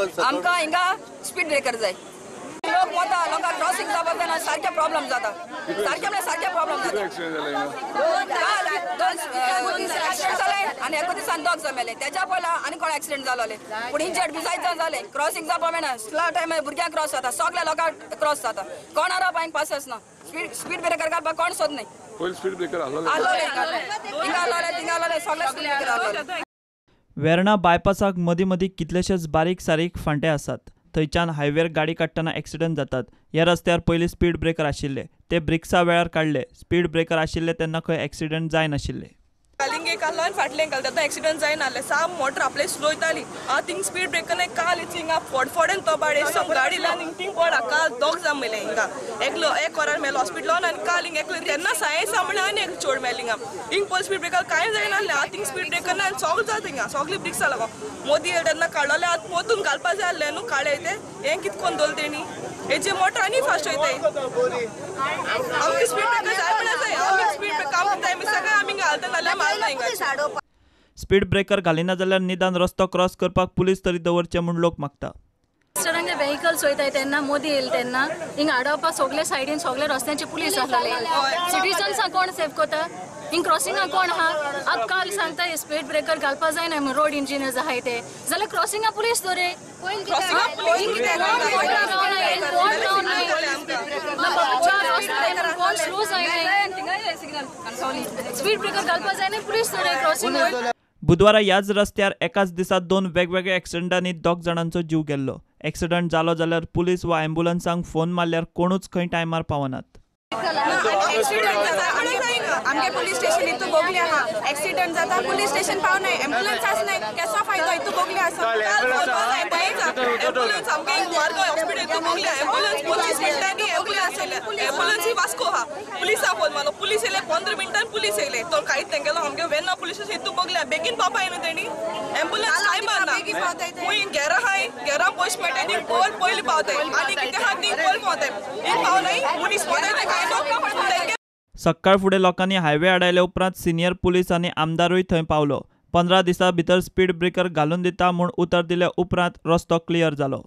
आमकां हिंगा speed breaker जाय. लोक वता, लोकांक क्रॉसिंग जावपाक जायना, सारके प्रॉब्लम जाता, सारके म्हळ्यार सारके प्रॉब्लम जाता. दोन एक्सिडेंट जाले आनी एका दिसान दोग जाण मेले. तेच्या पयला आनी कोण एक्सिडेंट जालोले, पूण इंजर्ड बी जायत जाण जाले. क्रॉसिंग जावपाक मेळना, स्लो टायमार भुरग्यांक क्रॉस जाता, सगल्या लोकांक क्रॉस जाता. कोण आरोप हांगा पासच ना. स्पीड ब्रेकर घालपाक कोण सोद न्ही. स्पीड ब्रेकर आसलोले हिंगा आसलोले थिंगा आसलोले सगळे स्पीड ब्रेकर आसलोले. वेर्णा बायपासाक मदीं मदीं कितलेशेच बारीक सारीक फांटे आसात. थंयच्यान हायवेर गाडी काडटना एक्सिडंट जातात. ह्या रस्त्यार पयलीं स्पीड ब्रेकर आशिल्ले, ते ब्रिक्सा वेळार काडले. स्पीड ब्रेकर आशिल्ले तेन्ना खंय एक्सिडंट जायनाशिल्ले. कालिंग एक आसलो आनी फाटलें घालता तेन्ना एक्सिडंट जायनासलें. साम मोटर आपले स्लो येताली. आतां थिंग स्पीड ब्रेकर नाही. काल हिंगा फडफडेन तो बाडे गाडी लावन हिंग थिंग पडला. काल दोग जाण मेले हिंगा, एकलो एक वरार मेलो हॉस्पिटलान आनी काल हिंग एकलो तेन्ना सायन्स म्हणल्यार आनी एक चोड मेले हिंगा. हिंग पयलीं स्पीड ब्रेकर कांय जायनासलें. आतां थिंग स्पीड ब्रेकर ना आनी सगळें जाता हिंगा, सगळीं ब्रिक्सां लागो. मोदी येयले तेन्ना काडलोले, आतां पोतून घालपा जाय आसलें न्हू, काडले ते हें कितें कोन्न दवरलें तेणी. हेजे मोटर आनी फास्ट वयताय. आमकां स्पीड ब्रेकर जाय म्हणल्यार जाय. आमी स्पीड ब्रेकर आमकां टायम सगळें आमी घालता, नाल्यार मारना हिंगा. स्पीड ब्रेकर घालिना जाल्यार निदान रस्तो क्रॉस करपाक पुलीस तरी दवरचे म्हूण लोक मागता. रस्त्यार व्हेकल्स वयताय तेन्ना मोदी येयले तेन्ना हिंगा आडोवपाक सगळे सायडीन सगळे रस्त्यांचे पुलीस आसलेले. सिटीजन्सां कोण सेफ कोता? हिंग क्रॉसिंगा कोण आहा? आतां काल सांगता स्पीड ब्रेकर घालपा जायना म्हूण रोड इंजिनियर्स आहाय ते, जाल्यार क्रॉसिंगा पुलीस दवरे. कोण स्लो जायना, स्पीड ब्रेकर घालपा जायना, पुलीस दवरे क्रॉसिंगा. बुधवारा ह्याच रस्त्यार एकाच दिसा दोन वेगवेगळ्या एक्सिडंटांनी दोग जाणांचो जीव गेल्लो. एक्सिडंट जालो जाल्यार पुलीस वा ॲम्ब्युलन्सांक फोन मारल्यार कोणूच खंय टायमार पावनात. आमगे पुलीस स्टेशन इतू बोगले आहा, एक्सिडंट जाता पुलीस स्टेशन पावनाय, एम्बुलन्स आसनाय, केसो फायदो इतू बोगले आसा. एम्बुलन्स आमगे मार्गो हॉस्पिटल इतू बोगले, एम्बुलन्स 25 मिनटांनी एम्बुलन्स येयले. एम्बुलन्स ही वास्को आहा. पुलिसा फोन मारलो, पुलीस येयले 15 मिनटान पुलीस येयले. तो कांयच तेंगेलो आमगे वेर्ना पुलीस स्टेशन इतू बोगले, बेगीन पावपा न्हू तेणी. एम्बुलन्स कांय मारना. खूंय घेरा आहाय, घेरा पयशे मेळटाय ती पयल पयलीं पावताय, आनी कितें आहा ती पयल पावताय. ही पावनाय मनीस पावताय ते कांय न्हू. सकाळ फुडें लोकांनी हायवे आडायले उपरांत सिनियर पुलीस आनी आमदारूय थंय पावलो. 15 दिसां भितर स्पीड ब्रेकर घालून दिता म्हूण उतर दिले उपरांत रस्तो क्लियर जालो.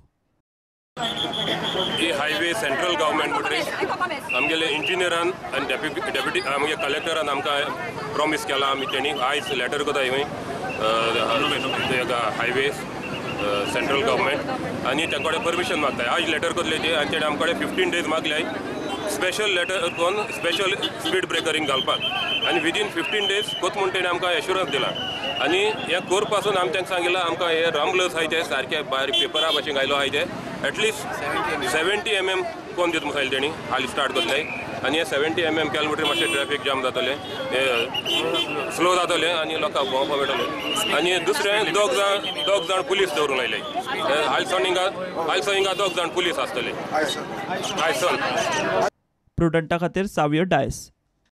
ही हायवे सेंट्रल गव्हर्मेंट म्हणटरी आमगेले इंजिनियरान आनी डेप्युटी आमगे कलेक्टरान आमकां प्रॉमीस केलां. आमी तेणी आयज लेटर करता खंय हायवे सेंट्रल गव्हर्मेंट आनी तें कडेन परमिशन मागताय. आयज लेटर करले ती आनी तेणें आमकडे 15 डेज मागले स्पेशल लेटर करून स्पेशल स्पीड ब्रेकरींग घालपाक आनी विदीन 15 डेज कोत म्हूण तेणें आमकां एश्युरन्स दिला. आनी हें कोरपासून आमी तांकां सांगिलां आमकां हे रंबलर्स आहाय ते सारके भायर पेपरा भाशेन घायलो आहाय ते एटलिस्ट 70 mm कोण दिता म्हूण सांगलें तेणी. हालीं स्टार्ट करतले आनी हे 70 mm केले म्हणटकीर मातशें ट्रॅफीक जाम जातलें, स्लो जातलें आनी लोकांक भोंवपाक मेळटलें. आनी दुसरें दोग जाण पुलीस दवरूंक लायले. आयसो हिंगा दोग जाण पुलीस आसतले आयसोन. प्रुडंटा खातीर सावियो डायस.